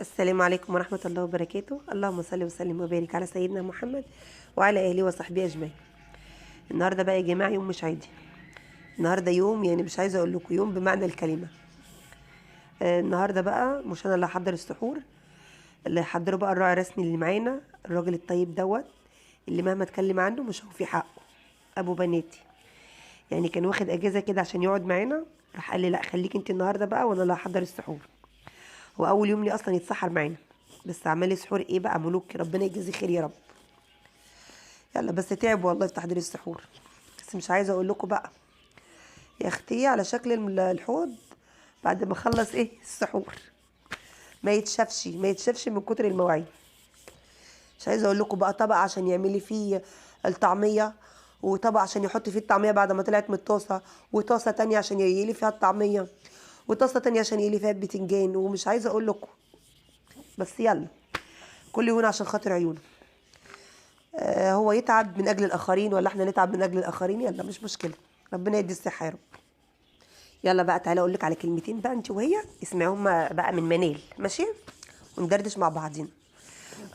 السلام عليكم ورحمة الله وبركاته. اللهم صل وسلم وبارك على سيدنا محمد وعلى آله وصحبه أجمعين. النهارده بقى يا جماعة يوم مش عادي، النهارده يوم يعني مش عايزة أقول لكم، يوم بمعنى الكلمة. النهارده بقى مش أنا اللي هحضر السحور، اللي هيحضره بقى الراعي الرسمي اللي معانا، الراجل الطيب دوت اللي مهما اتكلم عنه مش هو في حقه، أبو بناتي. يعني كان واخد أجازة كده عشان يقعد معانا، راح قال لي لا خليك انت النهارده بقى وأنا اللي هحضر السحور. هو اول يوم لي اصلا يتسحر معانا، بس عمال لي سحور ايه بقى ملوك، ربنا يجازيه خير يا رب. يلا بس تعب والله في تحضير السحور، بس مش عايزه اقول لكم بقى يا اختي على شكل الحوض بعد ما اخلص ايه السحور، ما يتشافش ما يتشافش من كتر المواعين. مش عايزه اقول لكم بقى طبق عشان يعمل لي فيه الطعمية، وطبق عشان يحط فيه الطعمية بعد ما طلعت من الطاسه، وطاسه تانية عشان يقلي فيها الطعمية، وطاسه تانية عشان يقلي فيها البتنجان، ومش عايزه اقول لكم. بس يلا كل يوم عشان خاطر عيونه. هو يتعب من اجل الاخرين ولا احنا نتعب من اجل الاخرين؟ يلا مش مشكلة، ربنا يدي الصحة يا رب. يلا بقى تعالى اقول لك على كلمتين بقى انت وهي، اسمعوهم بقى من منال، ماشي؟ وندردش مع بعضينا.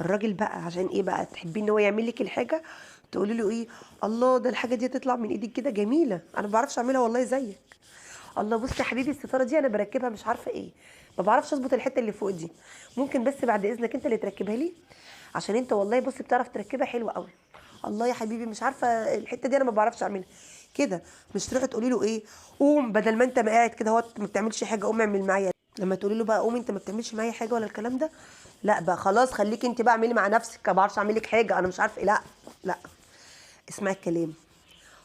الراجل بقى عشان ايه بقى تحبين ان هو يعمل لك الحاجة، تقولي له ايه؟ الله ده الحاجة دي تطلع من ايدك كده جميلة، انا ما بعرفش اعملها والله زيك. الله بصي يا حبيبي الستارة دي انا بركبها مش عارفه ايه، ما بعرفش اظبط الحتة اللي فوق دي، ممكن بس بعد اذنك انت اللي تركبها لي عشان انت والله بصي بتعرف تركبها حلوة قوي. الله يا حبيبي مش عارفه الحتة دي انا ما بعرفش اعملها كده. مش تروحي تقولي له ايه؟ قوم بدل ما انت ما قاعد كده اهوت ما بتعملش حاجة قوم اعمل معايا. لما تقولي له بقى قوم انت ما بتعملش معايا حاجة ولا الكلام ده، لا بقى خلاص خليك انت بقى اعملي مع نفسك، ما بعرفش اعمل لك حاجة انا مش عارفه ايه. لا لا اسمعي الكلام،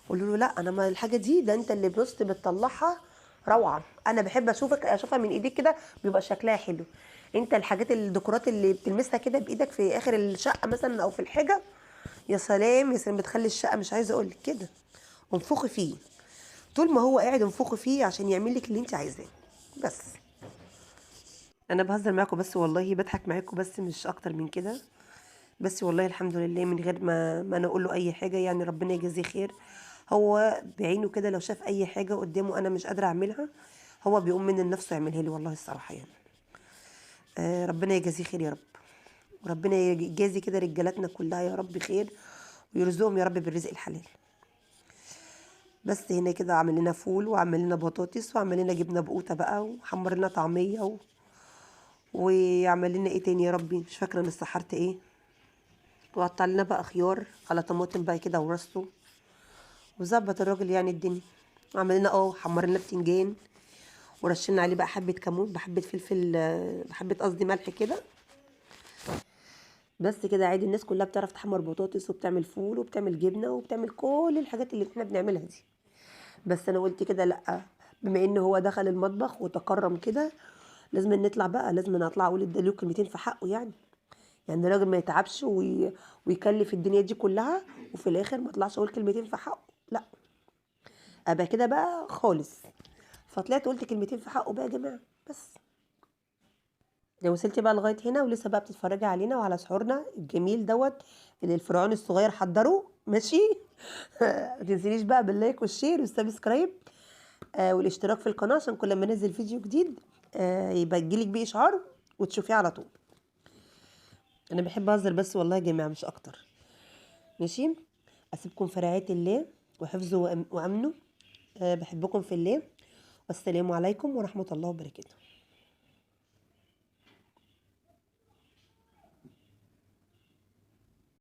قولوا له لا انا ما الحاجة دي ده انت اللي بص بتطلعها روعه، انا بحب اشوفك اشوفها من ايديك كده بيبقى شكلها حلو. انت الحاجات الديكورات اللي بتلمسها كده بايدك في اخر الشقة مثلا او في الحاجة، يا سلام يا سلام بتخلي الشقة مش عايزه اقول لك كده. انفخي فيه طول ما هو قاعد، انفخي فيه عشان يعمل لك اللي انت عايزاه. بس انا بهزر معاكم بس والله بضحك معاكم بس مش اكتر من كده، بس والله الحمد لله من غير ما انا اقول له اي حاجة، يعني ربنا يجازيه خير. هو بعينه كده لو شاف اي حاجة قدامه انا مش قادرة اعملها هو بيقوم من نفسه يعملها لي والله الصراحة يعني. ربنا يجازيه خير يا رب، وربنا يجازي كده رجالاتنا كلها يا رب خير، ويرزقهم يا رب بالرزق الحلال. بس هنا كده عمل لنا فول وعمل لنا بطاطس وعمل لنا جبنه بقوطه بقى، وحمر لنا طعميه وعمل لنا ايه تاني يا ربي مش فاكره انا سحرت ايه، وقطع لنا بقى خيار على طماطم بقى كده ورصه، وظبط الراجل يعني الدنيا. عمل لنا حمر لنا بتنجان ورشينا عليه بقى حبه كمون بحبه فلفل بحبه قصدي ملح كده بس كده عادي. الناس كلها بتعرف تحمر بطاطس وبتعمل فول وبتعمل جبنه وبتعمل كل الحاجات اللي احنا بنعملها دي، بس انا قلت كده لا بما ان هو دخل المطبخ وتكرم كده لازم نطلع بقى، لازم اطلع اقول له كلمتين في حقه يعني. يعني الراجل ما يتعبش ويكلف الدنيا دي كلها وفي الاخر ما اطلعش اقول كلمتين في حقه، لا ابقى كده بقى خالص. فطلعت قلت كلمتين في حقه بقى يا جماعة. بس لو وصلتي بقى لغاية هنا ولسه بقى بتتفرجي علينا وعلى سحورنا الجميل دوت اللي الفرعون الصغير حضره، ماشي؟ ما تنسينيش بقى بال like وال share وال subscribe والاشتراك في القناة عشان كل ما انزل فيديو جديد يبقى يجيلك بيه اشعار وتشوفيه على طول. انا بحب اهزر بس والله يا جماعة مش اكتر، ماشي؟ اسيبكم في رعاية الله وحفظه وامنه. بحبكم في الله، والسلام عليكم ورحمة الله وبركاته.